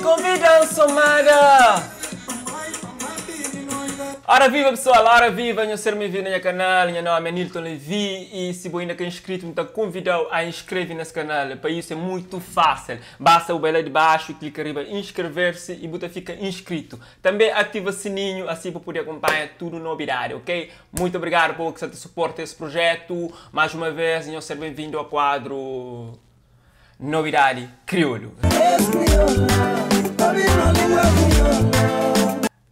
convidam somada. Ora viva pessoal, ora viva, nhos ser bem-vindo na nha canal, nha nome é Nilton Levy e se bo ainda ka inscrito, N ta convidau a inscreve nesse canal, pa isso é muito fácil, basta bu bai lá de baixo, clica riba inscrever-se e bu ta fica inscrito. També ativa sininho asi pa pode acompanha tudo nobidade, ok? Muito obrigado pa bo ki sa ta suporta esse projeto, mais uma vez nhos ser bem-vindo ao quadro Nobidadi Kriolu.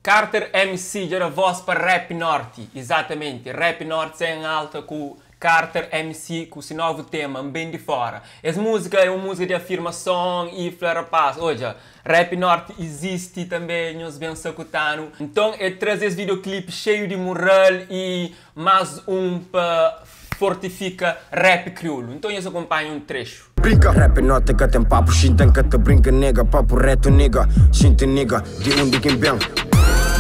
Carter MC dja da voz pa Rap Norte, exatamente, Rap Norte sta em alta ku Carter MC ku si novu tema N Ben Di Fora. Es múzika é un múzika di afirmason y fla rapaz, odja, Rap Norte izisti tanbe, nhos ben sakuta-nu. Nton el traze es videoclip xeiu di mural y más un pa fortifika rap kriolu. Nton nhos akonpanha un trexu. Brinka. Rap norte ka ten papu Xinta N ka ta brinka nigga Papu retu nigga Xinti nigga Di undi ki N ben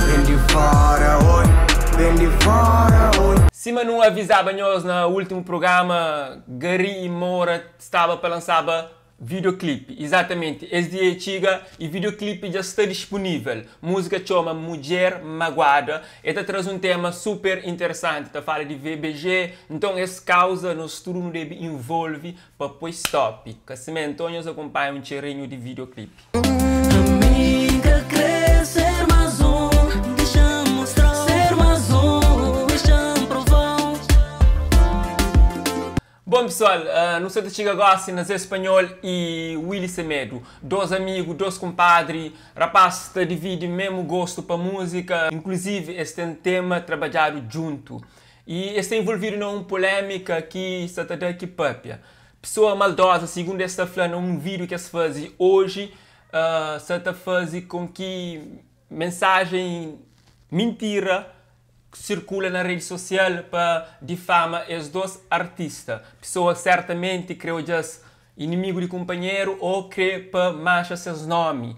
Ben di fora oi Ben di fora oi. Sima nu avizaba nhos na ultimu programa, Gary y Moura staba pa lansaba Videoclip, Exatamente, es dia e txiga y videoclip dja sta dispunivel. Múzika txoma Mudjer Maguada, e ta traze un tema super interesanti, ta fala di VBG, nton es kauza nos tudu nu debe involve pa poi stop. Ka simé, nton nhos akunpanha un txerinhu di videoclip. Ami ka kre ser más un, dexa-m mostra-u Ser más un, dexa-m prova-u. Bom pessoal, nu sta ta txiga gosi na Zé Spanhol y Willy Semedo, 2 amigu, 2 kumpadri, rapaz ta dividi memu gostu pa múzika, inkluzivi es ten tema trabadjadu djuntu y es sta involvidu na un polémika ki sta ta da ki papia. Pessoa maldoza, sigundu es sta fla na un vídiu ki es fazi oji, sta ta fazi kon ki mensajen mintira sirkula na redi sosial pa difama es 2 artista. Pesoa sertamenti kre odja-s inimigu di kunpanheru ô kre pa manxa ses nomi.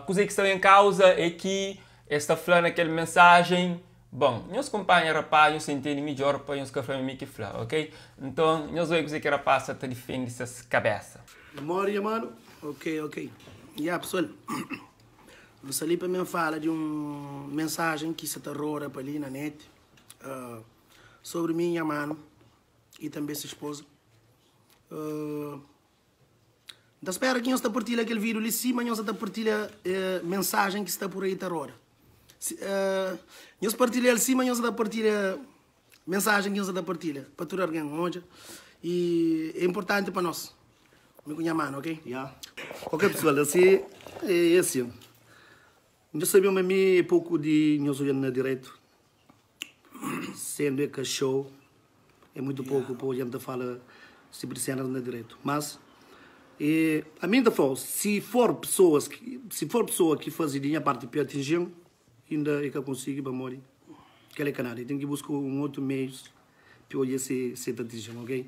Kuzê ki sta en kauza é ki es ta fla na kel mensajen, Bon, nhos kunpanha rapaz, nhos ta intende midjór pa nhos ka fla ma mi ki fla, ok? Nton, nhos odja kuzê ki rapaz sa ta difende ses kabésa. Memória nha mano. Ok ok ya pessoal N sta li pa mi fala di un mensajen ki sa ta roda pa li na net sobri mi nha manu i tanbe se spoza. N ta spera ki nhos ta partilha kel video li sima nhos sa ta partilha mensajen ki sta pur ai ta roda. Nhos partilha-l sima nhos sa ta partilha Mensajen ki N sa ta partilha pa tudu argen odja y é inportanti pa nos, mi ku nha manu, ok? Ya. Ok pessoal, asi é asi. Nhos sabe ma mi é pouco di nhos odja-m na direto, sendo é ka show, é muito pouco pa odja-m ta fala esse tipo de cenas na direto. Mas e ami N ta fla-u, si for pessoas, si for pessoa ki faze di nha parte pa atingi-m, Inda e ka konsigi pamodi kel é ka nada e ten ki buska un otu meius pi odja si si e ta atinjin ok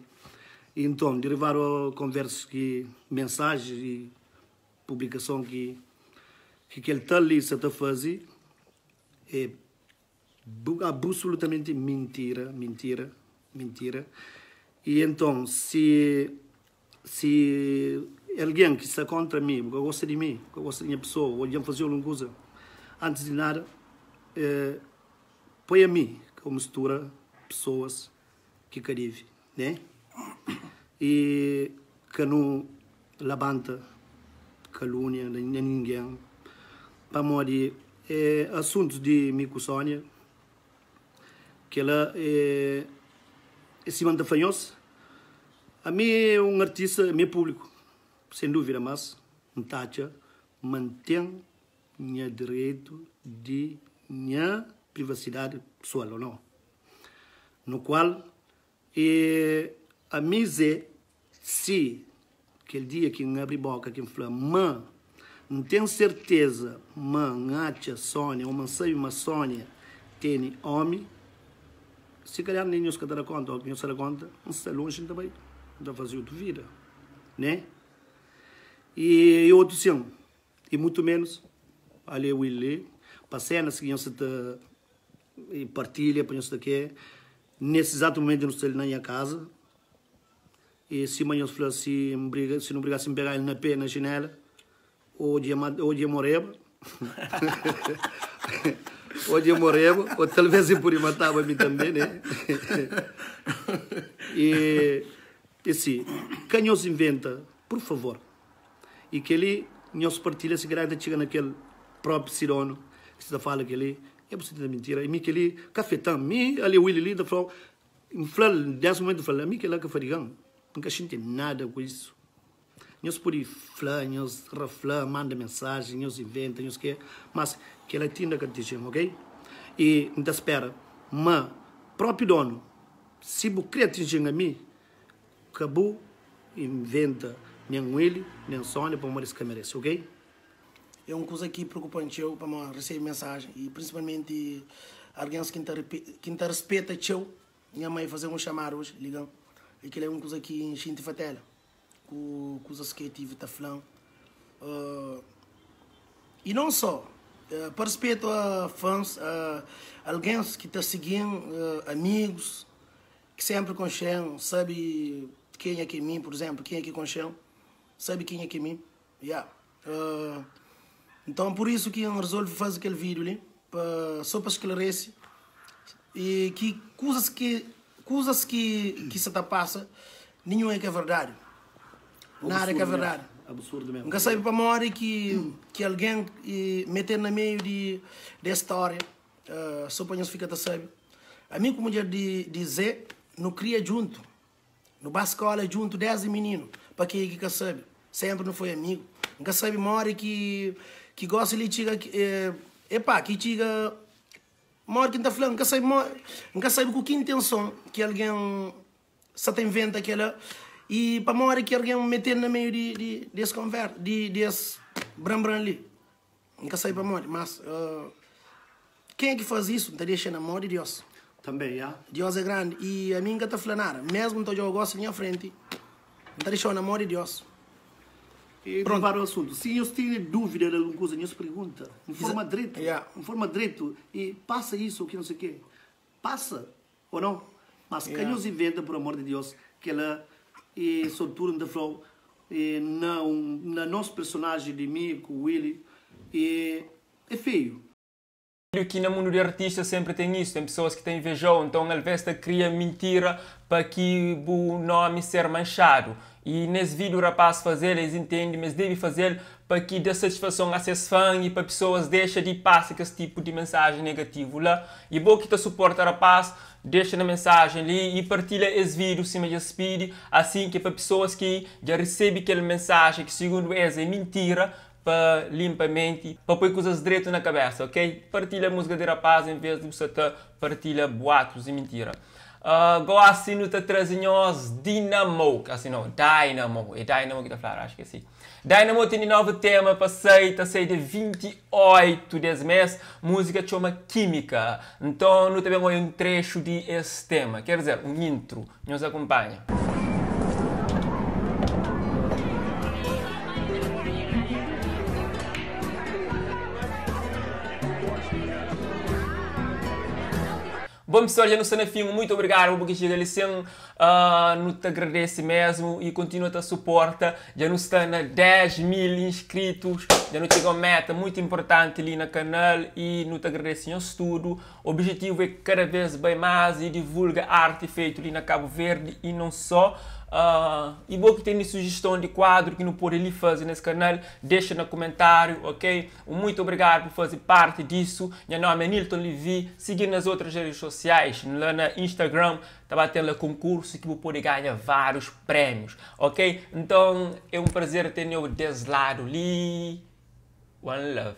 i nton derivadu konversas ki mensajis i publikason ki ki kel tal li sa ta fazi e absulutamenti mintira mintira mintira i nton si Si algen ki sta kóntra mi, bu ka gosta di mi, bu ka gosta di nha pesoa, ô dja N faze-u algun kuza, antis di nada, poi ami ka bu mistura pesoas ki ka debe, ne? I ka nu labanta kalúnia na ningen, pamodi asuntus di mi ku Sónia, Kela é sima N ta fla nhos, ami é un artista, ami é públiku, sen dúvida, mas N ta atxa ma N ten nha direitu di nha privasidadi pesoal, ô nau? No kual E ami Zé, si kel dia ki N abri boka ki N fla ma N ten serteza ma N atxa Sónia ô ma N sabe ma Sónia tene ómi, si kalhar nen nhos ka ta da kónta ô ki nhos ta da kónta, N sta lonji N ta bai, N ta faze otu vida, né? E otu sin, e mutu ménus, ale Willy, pa sénas ki nhos sa ta partilha, pa nhos ta ke. Nesse exato momento nu sta li na nha casa e sima nhos fla si N briga si nu briga si N pega el na pé na chinela. Hoje hoje morreba. Hoje morreba, ou talvez eu por matava me também, né? E, e sim, quem nos inventa, por favor, e que ele nos partilha se grande chega naquele próprio Cirono, que se fala que ele é possível mentira, e me que ele cafetão, me ali o Willy ali, da falou, nesse momento falou, a mim que ele é cafarigão, nunca senti nada com isso. Nós pode falar, nós reflá, manda mensagem, nós inventa, nós que, mas que ela tinha que dizer, ok? E não espera, mas próprio dono, se você quer atingir a mim, acabou, inventa nem ele, nem Sônia, para uma que merece, ok? É uma coisa que preocupante eu para receber mensagem e principalmente alguém que te respeita eu, minha mãe fazer um chamar hoje, ligando, e que é uma coisa que enche fatela. Com coisas que eu tive tá falando. E não só, para respeito a fãs, alguém que está seguindo, amigos, que sempre conhecem, sabe quem é que é mim, por exemplo, quem é que conhecem, sabe quem é que é mim. Yeah. Então, por isso que eu resolvo fazer aquele vídeo ali, só para esclarecer, e que coisas que se tá passa, nenhum é que é verdade. Nada que é verdade. Absurdo mesmo. Nunca sabe para morrer que alguém meter no meio de história, só para nós ficar tá sabe. A mim como mulher de Zé, não cria junto. No escola junto 10 meninos, para quem que sabe. Sempre não foi amigo. Nunca sabe morre que gosta ele chega epá, que chega morre que tá falando, nunca sabe com que intenção que alguém só te inventa aquela. E para morrer que alguém meter no meio desse conversa, desse bram-bram ali. Nunca sabe para morrer, mas quem é que faz isso? Não deixa na mão de Deus. Também, já. Deus é grande. E a mim nunca está falando nada. Mesmo que eu gosto na minha frente, não deixa na mão de Deus. E pronto. Para o assunto. Se eu tenho dúvida de alguma coisa, eu se pergunta. Em forma direita. Yeah. Em forma direita. E passa isso, que não sei o quê. Passa, ou não? Mas quem nos inventa, por amor de Deus, que ela... E sobretudo da falou na nosso personagem de mim com o Willy é feio. Que no mundo de artista sempre tem isso, tem pessoas que têm invejão, então às vezes cria mentira para que o nome ser manchado. E nesse vídeo o rapaz fazer, eles entendem, mas deve fazer para que dê satisfação a seus fãs e para pessoas deixa de passar esse tipo de mensagem negativo lá. E bom que te suporta rapaz, deixa na mensagem ali e partilha esse vídeo cima de speed, assim que para pessoas que já recebem aquela mensagem que segundo eles é mentira, para limpar a mente, para pôr coisas direito na cabeça, ok? Partilha a música de rapaz em vez de você partilha boatos e mentira. Agora assim não te trazendo Dynamo, assim não, Dynamo, é Dynamo que está a falar, acho que é assim. Dynamo tem novo tema para sair, está sair de 28 desse mês, música chama Química. Então não também um trecho de esse tema, quer dizer, um intro, nos acompanha. Bom pessoal, já no está na fim, muito obrigado por chegar ali sem, não te agradece mesmo e continua a te suporta. Já não está na 10 mil inscritos, já não chega uma meta muito importante ali no canal e não te agradece o estudo. O objetivo é cada vez bem mais e divulga arte feita ali na Cabo Verde e não só. E bom que tem sugestão de quadro que não pode ali fazer nesse canal, deixa no comentário, ok? Muito obrigado por fazer parte disso. Meu nome é Nilton Levy, seguir nas outras redes sociais, lá na Instagram, tá batendo concurso que vou poder ganhar vários prêmios, ok? Então é um prazer ter eu desse lado ali. One love.